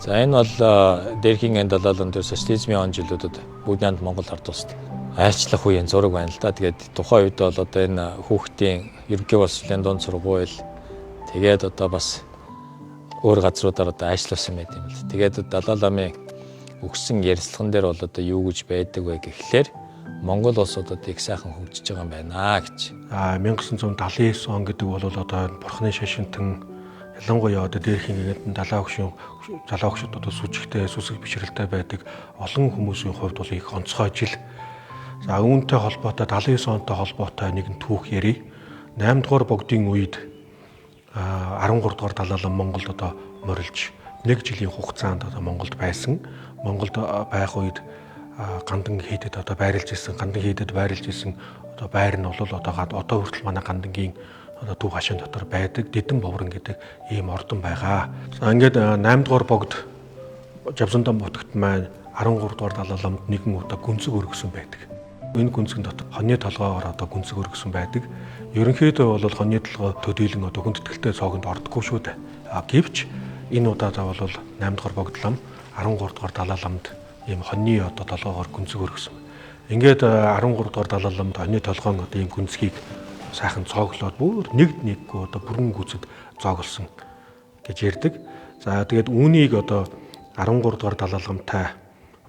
За, энэ бол Дэрхийн Далай лам дээр социализмын он жилүүдэд Бүгднанд Монгол ард улсад айлчлах үеийн зураг байна л да. Тэгээд тухайн үед бол одоо энэ хүүхдийн ерөнхий боловсролын дунд сургууль, тэгээд одоо бас өөр газруудаар одоо айлчлуулсан байт юм л. Тэгээд Далай ламын өгсөн ярилцлаган дээр бол одоо юу гэж байдаг вэ гэхлээр Монгол улс одоо их сайхан хөгжиж байгаа юм байна гэж. 1979 он гэдэг бол одоо бурхны шашинтан, ялангуяа одоо дээрхийн гэгэнтэн далаа өгшин залаа өгшөд одоо сүжигтэй, сүсэг бишрэлтэй байдаг олон хүмүүсийн хувьд бол их онцгой жил. За, үүнтэй холбоотой, 79 онтой холбоотой нэгэн түүх ярив. 8 дугаар богдын үед 13 дугаар Далай лам Монголд одоо морилж нэг жилийн хугацаанд одоо Монголд байсан. Монголд байх үед Гандан хийдэд одоо байрлаж исэн, Гандан хийдэд байрлаж исэн одоо байр нь бол одоо хүртэл манай Гандангийн одоо төв хашаан дотор байдаг Дидэн Боврон гэдэг ийм ордон байгаа. За, ингээд 8 дугаар богд Жавсандан бутагт маань 13 дугаар Далай ламд нэгэн удаа гүнзэг өргөсөн байдаг. Энэ гүнзгэн дотор хоньны толгоогоор одоо гүнзэг өргөсөн байдаг. Ерөнхийдөө бол хоньны толгой төдийлөн одоо хүндэтгэлтэй цоогонд ордоггүй шүү дээ. А гэвч энэ удаадаа бол 8 дугаар богд лам 13 дугаар Далай ламд ийм хоньны одоо толгоогоор гүнзэг өргөсөн. Ингээд 13 дугаар Далай ламд хоньны толгоон одоо ийм гүнзгийг сайхан цооглоод бүр нэг нэггүй одоо бүрэн гүцэд зооглосон гэж ярьдаг. За, тэгээд үүнийг одоо 13 дугаар Далай ламтай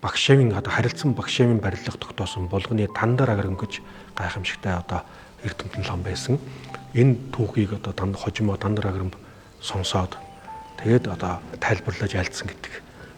багшийн одоо харилцан багшийн барилга тогтоосон булганы Тандар агарам гэж гайхамшигтай одоо эрдэмтэн лам байсан. Энэ түүхийг одоо данд хожимо Тандар агарам сонсоод тэгээд одоо тайлбарлаж айлдсан гэдэг.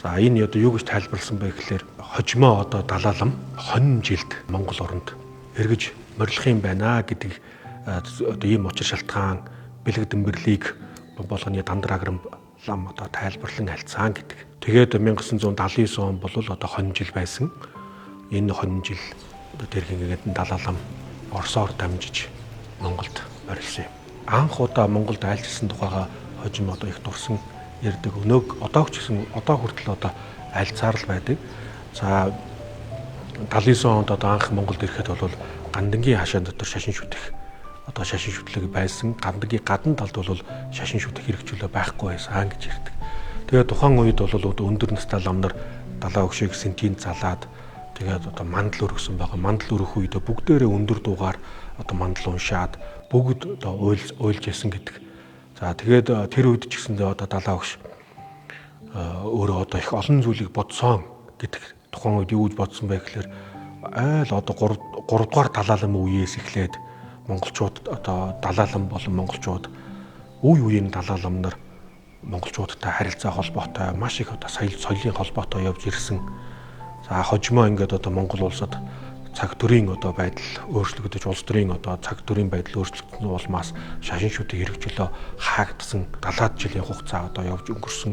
За, энэ одоо юу гэж тайлбарласан бэ гэхлээр хожимо одоо Далай лам хонь жилд Монгол оронд эргэж морилох юм байна гэдэг одоо ийм учир шалтгаан бэлэг дэмбэрлийг болгоны Дандар агарам лам одоо тайлбарлан альцаан гэдэг. Тэгээд 1979 он бол одоо хонь жил байсан. Энэ хонь жил одоо тэр хингээд Далай лам Оросоор дамжиж Монголд морилсон юм. Анх удаа Монголд айлчилсан тухайга хожим одоо их дурсан ярьдаг. Өнөөг одоо ч гэсэн одоо хүртэл одоо альцаар л байдаг. За, 79 онд одоо анх Монголд ирэхэд бол Гандангийн хашаан дотор шашин шүтэх одоо шашин шүтлэг байсан. Гандангийн гадна талд бол шашин шүтэх хэрэгчлөө байхгүй байсан гэж ярьдаг. Тэгээд тухайн үед бол өндөр настай лам нар далаа өгшийг сентийн залаад тэгээд одоо мандал өргөсөн байгаа. Мандал өргөх үед бүгдээрээ өндөр дуугаар одоо мандал уншаад бүгд одоо уйлж ясан гэдэг. За, тэгээд тэр үед ч гэсэндээ одоо далаа өгш өөрөө одоо их олон зүйлийг бодсон гэдэг. Тухайн үед юу гэж бодсон бэ гэхээр айл одоо 3 дугаар Далай лам үеэс эхлээд монголчууд одоо Далай лам болон монголчууд үе үеийн Далай лам нар монголчуудтай харилцаа холбоотой маш их одоо соёл соёлын холбоотой явж ирсэн. За, хожмоо ингээд одоо Монгол улсад цаг төрийн одоо байдал өөрчлөгдөж, улс төрийн одоо цаг төрийн байдал өөрчлөгдсөн улмаас шашин шүтэг хэрэгжлөө хаагдсан 70 жилийн хугацаа одоо явж өнгөрсөн.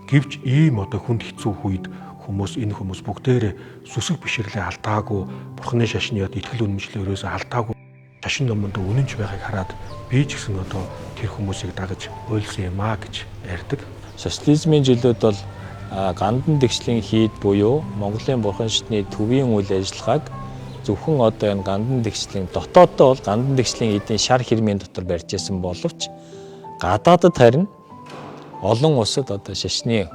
Гэвч ийм одоо хүнд хэцүү үед хүмүүс энэ хүмүүс бүгдээрээ сүсэг бишрлээ алдаагүй, бурхны шашны одоо итгэл үнэмшлээ ерөөсөө алдаагүй, шашин номонд үнэнч байгааг хараад би ч гэсэн одоо тэр хүмүүсийг дагаж уйлсан юм а гэж ярьдаг. Социализмын жилүүд бол Гандан тэгшлийн хийд буюу Монголын бурхан шатны төвийн үйл ажиллагааг зөвхөн одоо энэ Гандан тэгшлийн дотооддоо бол Гандан тэгшлийн эдийн шар хэрмийн дотор барьж исэн боловч гадаадад харин олон улсад одоо шашны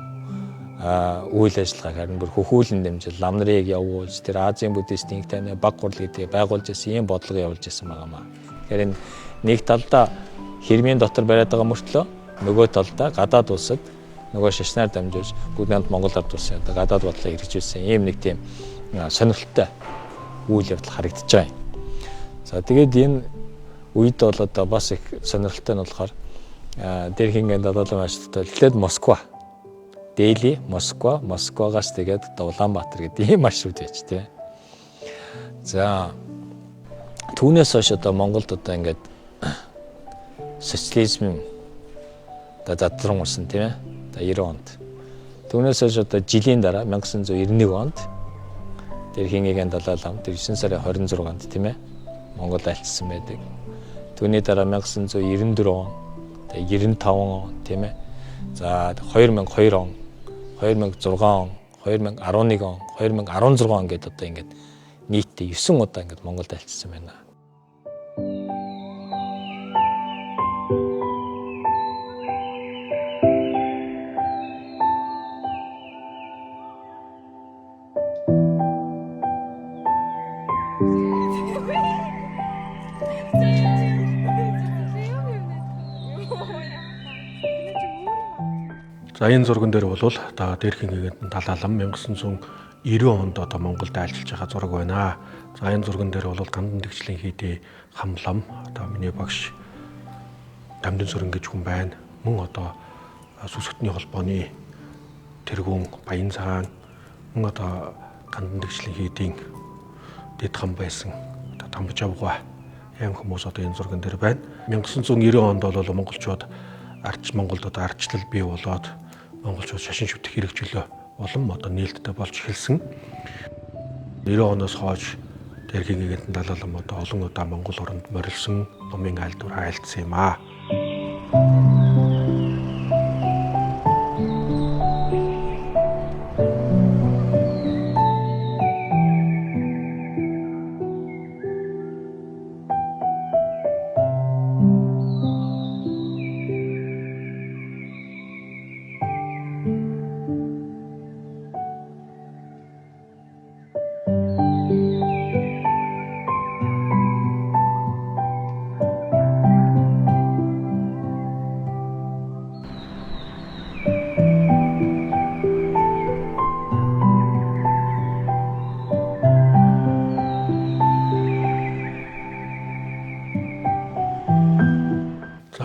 үйл ажиллагааг харин бүр хөхүүлэн дэмжил лам нарыг явуулж, тэр Азийн буддистийн таны баг гурал гэдгийг байгуулж исэн, ийм бодлого явуулж исэн байгаа маа. Тэгэхээр энэ нэг талдаа хэрмийн дотор бариад байгаа мөртлөө нөгөө талдаа гадаад улсад нөгөө шашнаар дамжуулж бүгд найрамд Монгол ард улсын одоо гадаад бодлого хэрэгжүүлсэн ийм нэг тийм сонирхолтой үйл явдал харагдаж байгаа юм. За, тэгээд энэ үед бол одоо бас их сонирхолтой нь болохоор Дэрхингийн Далай лам ажилттай эхлээд Москва, Дели, Москва, Москвагаас тэгээд одоо Улаанбаатар гэдэг ийм маршрут байж тээ. За, түүнээс хойш одоо Монголд одоо ингээд социализм одоо задран урсан, тийм ээ. Одоо 90 онд. Түүнээс хойш одоо жилийн дараа 1991 онд Дэрхингийн Далай лам тэр 9 сарын 26-нд, тийм ээ, Монгол айлчсан байдаг. Түүний дараа 1994 он, 95 он, тийм ээ. За, 2002 он, 2006 он, 2011 он, 2016 он гэдэг одоо ингээд нийтдээ 9 удаа ингээд Монголд айлчсан байна. За энэ зурган дээр бол одоо дээрхийн гэгэнтэн Далай лам 1990 онд одоо Монголд айлчилж байгаа зураг байна. За энэ зурган дээр бол Гандан тэгшлийн хийдийн хамлам одоо миний багш Дамдын сүрэн гэж хүн байна. Мөн одоо сүсгтний холбооны тэргүүн Баян цагаан мөн одоо Гандан тэгшлийн хийдийн дэд хам байсан одоо Дамбажавга ийм хүмүүс одоо энэ зурган дээр байна. 1990 онд бол монголчууд арч Монголд одоо ардчлал бий болоод монголчууд шашин шүтэх хэрэгжлөө улам одоо нээлттэй болж эхэлсэн. 90 оноос хойш Дэргийн гэгэнтэн Далай лам одоо олон удаа Монгол оронд морилсон номын айлдвар айлдсан юм аа.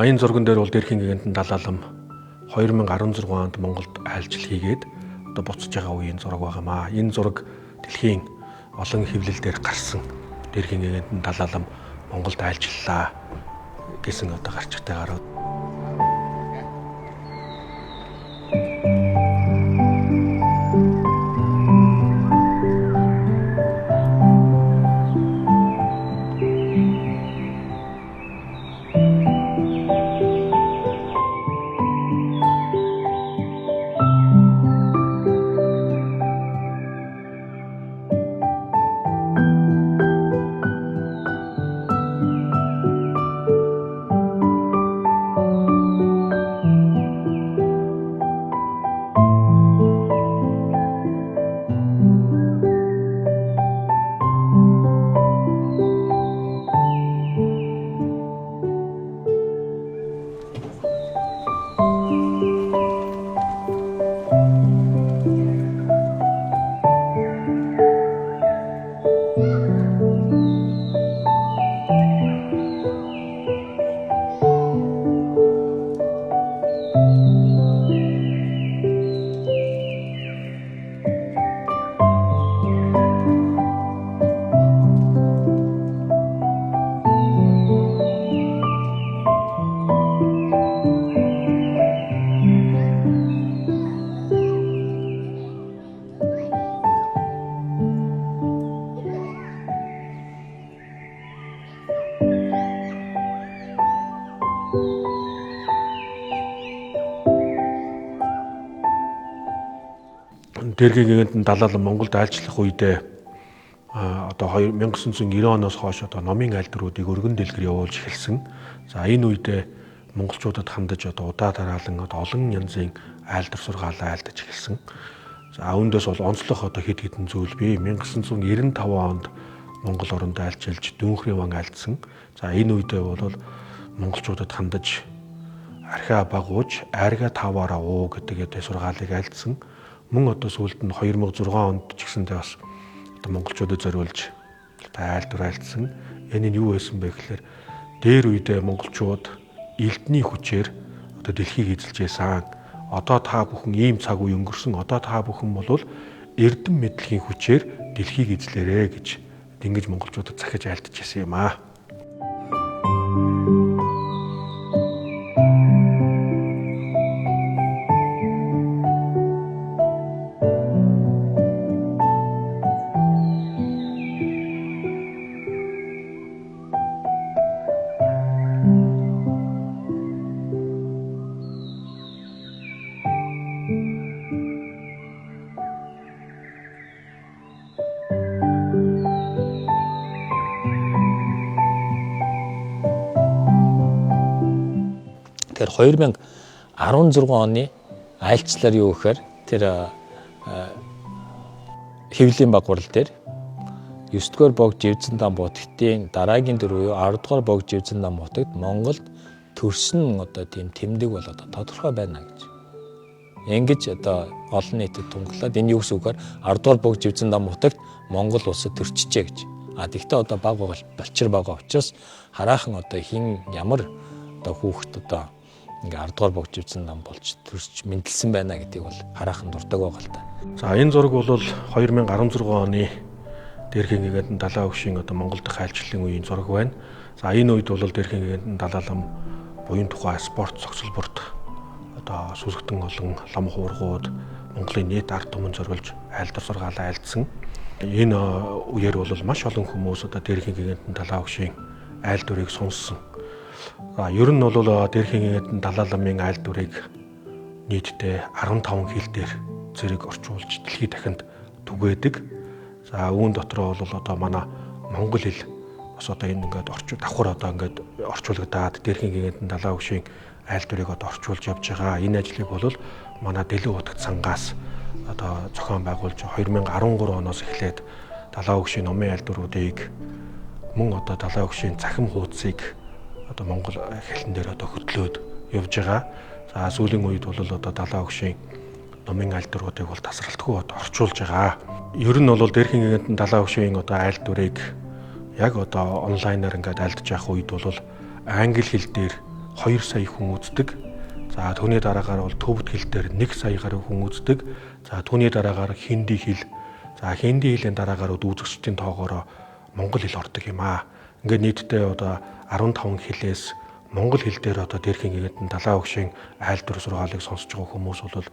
За энэ зурган дээр бол Дэрхийн гэгэнтэн Далай лам 2016 онд Монголд айлчил хийгээд одоо буцаж байгаа үеийн зураг байгаамаа. Энэ зураг дэлхийн олон хэвлэл дээр гарсан. Дэрхийн гэгэнтэн Далай лам Монголд айлчлаа гэсэн одоо гарчигтай гарав. Дэргийн гэгэнтэн Далай лам Монголд айлчлах үедээ одоо 1990 оноос хойш одоо номын айлдруудыг өргөн дэлгэр явуулж эхэлсэн. За энэ үедээ монголчуудад хандаж одоо удаа дараалан одоо олон янзын айлдар сургаалаа айлдаж эхэлсэн. За үүндээс бол онцлог одоо хэд хэдэн зүйл бий. 1995 онд Монгол оронд айлчилж Дүүнхрийн ван айлдсан. За энэ үедээ бол монголчуудад хандаж архиа багууж айрга таваараа уу гэдэг одоо сургаалыг айлдсан. Мөн одоо сүүлд нь 2006 онд ч гэсэндээ бас одоо монголчуудад зориулж айлдвар айлдсан. Энэ нь юу байсан бэ гэхээр дээр үедээ монголчууд элдний хүчээр одоо дэлхийг эзэлж байсан. Одоо та бүхэн ийм цаг үе өнгөрсөн. Одоо та бүхэн бол эрдэм мэдлэгийн хүчээр дэлхийг эзлээрэ гэж ингэж монголчуудад захиж айлдаж байсан юм аа. Тэгэхээр 2016 оны айлчлалаар юу гэхээр тэр хэвлэлийн багварл дээр 9-р богд Живзэндан бутагтын дараагийн дөрөв буюу 10-р богд Живзэндан бутагт Монголд төрсөн одоо тийм тэмдэг бол одоо тодорхой байна гэж. Ингэж одоо олон нийтэд тунгалаад энэ юу гэсэн үгээр 10 дугаар богж Живзэн дам нутагт Монгол улсад төрчжээ гэж. А тэгвэл одоо баг балчир байгаа учраас хараахан одоо хин ямар одоо хүүхэд одоо ингээ 10 дугаар богж Живзэн дам болж төрч мэндэлсэн байна гэдгийг бол хараахан дурдаг байгаа л та. За энэ зураг бол 2016 оны Дэрхийн гигантын далайн өгшийн одоо Монгол дахь айлчлалын үеийн зураг байна. За энэ үед бол Дэрхийн гигантын далай лам буян тухай спорт цогцлборт одоо сүсгтэн олон лам хуургууд Монголын нийт ард түмэн зориулж айлдар сургаалаа айлдсан. Энэ үеэр бол маш олон хүмүүс одоо Дэрхийн гигантын далайн өгшийн айлдварыг сонссон. За ер нь бол Дэрхийн гигантын далай ламын айлдварыг нийтдээ 15 хил дээр зэрэг орчуулж дэлхийд дахинд түгээдэг. За үүн дотроо бол одоо манай монгол хэл бас одоо энэ ингээд орчуу давхар одоо ингээд орчуулгадаад Дэрхийн гигантын далайн өгшийн айлдварыг одоо орчуулж явж байгаа. Энэ ажлыг бол манай Дэлэн утагт сангаас одоо зохион байгуулж 2013 оноос эхлээд далайн өгшийн номын айлдваруудыг мөн одоо далайн өгшийн цахим хуудсыг одоо монгол хэлэн дээр одоо хөтлөөд явж байгаа. За сүүлийн үед бол одоо далайн өгшийн номын айлдваруудыг бол тасралтгүй одоо орчуулж байгаа. Ер нь бол Дэрхийн гигантын далайн өгшийн одоо айлдварыг яг одоо онлайнаар ингээд айлдж явах үед бол англи хэл дээр 2 сая хүн үздэг. За түүний дараагаар бол төвд хэл дээр 1 сая гаруй хүн үздэг. За түүний дараагаар хинди хэл. За хинди хэлийн дараагаар үзэгчдийн тоогоороо монгол хэл ордог юм аа. Ингээд нийтдээ одоо 15 хэлээс монгол хэл дээр одоо Дэрхийн гигантын далайн өгшийн айлдвар сургаалыг сонсож байгаа хүмүүс бол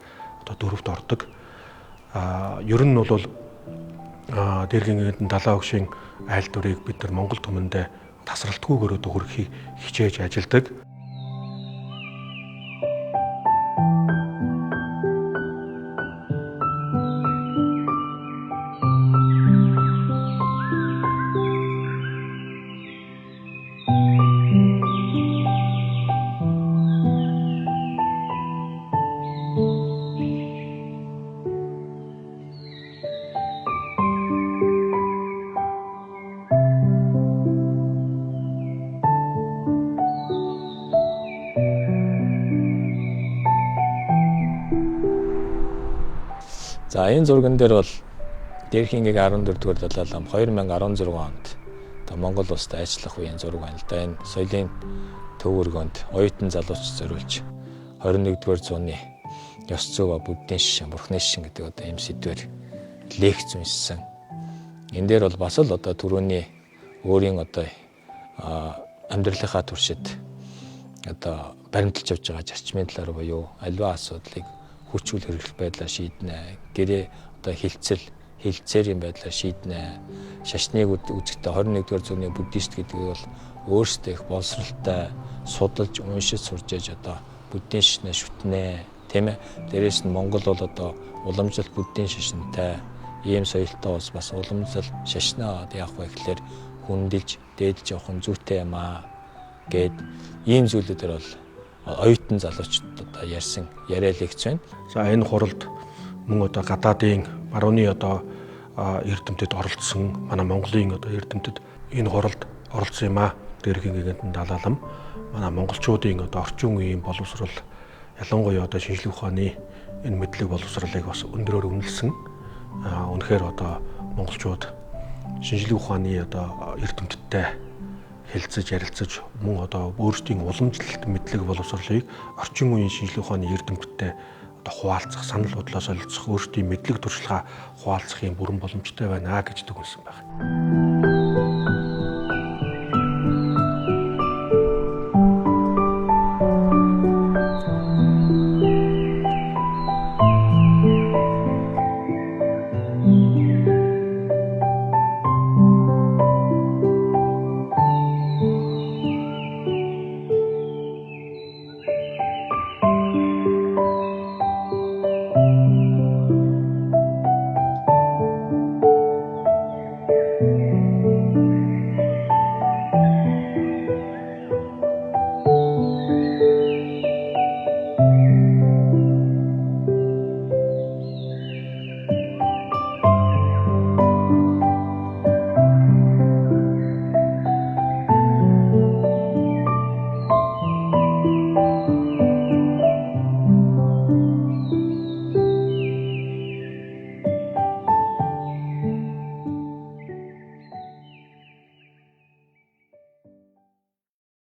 одоо дөрөвт ордог. А ер нь бол Дэрхийн гигантын далайн өгшийн айлдварыг бид нар монгол түмэндээ тасралтгүйгээр одоо хүрэхийг хичээж ажилладаг. За энэ зурган дээр бол Дэрхийн гэг 14 дугаар далай лам 2016 онд одоо Монгол улсад ажиллах үеийн зураг байна л да. Энэ соёлын төв өргөөнд оюутан залууч зориулж 21 дугаар зууны ёс зүй ба буддийн шашин, бурхны шашин гэдэг одоо ийм сэдвээр лекц уншсан. Энэ дээр бол бас л одоо түрүүний өөрийн одоо амьдралынхаа туршид одоо баримталж явж байгаа зарчмын талаар буюу аливаа асуудлыг хүч үл хэрэглэх байдлаар шийднэ. Гэрээ одоо хилцээрийн байдлаар шийднэ. Шашныг үзэхдээ 21-р зууны буддист гэдэг бол өөрсдөө их боловсралтай судалж, уншиж, сурж яж одоо буддийн шашнаа шүтнэ, тийм ээ. Дээрээс нь Монгол бол одоо уламжлалт буддийн шашинтай ийм соёлтой улс бас уламжлал шашнаа яах вэ гэхлээр хүндэлж, дээдэлж явах нь зүйтэй юм аа гэд ийм зүйлүүдээр бол оюутан залуучууд одоо ярьсан яриа лекц байна. За энэ хуралд мөн одоо гадаадын барууны одоо эрдэмтэд оролцсон манай Монголын одоо эрдэмтэд энэ хуралд оролцсон юм аа. Дэрхийн гигантын далай лам манай монголчуудын одоо орчин үеийн боловсрол ялангуяа одоо шинжлэх ухааны энэ мэдлэг боловсролыг бас өндрөөр үнэлсэн. Үнэхээр одоо монголчууд шинжлэх ухааны одоо эрдэмтдтэй хэлцэж ярилцаж мөн одоо өөрсдийн уламжлалт мэдлэг боловсролыг орчин үеийн шинжлэх ухааны эрдэмтдтэй одоо хуваалцах, санал бодлоо солилцох, өөрсдийн мэдлэг туршлагаа хуваалцах юм бүрэн боломжтой байна гэж дүгнсэн байна.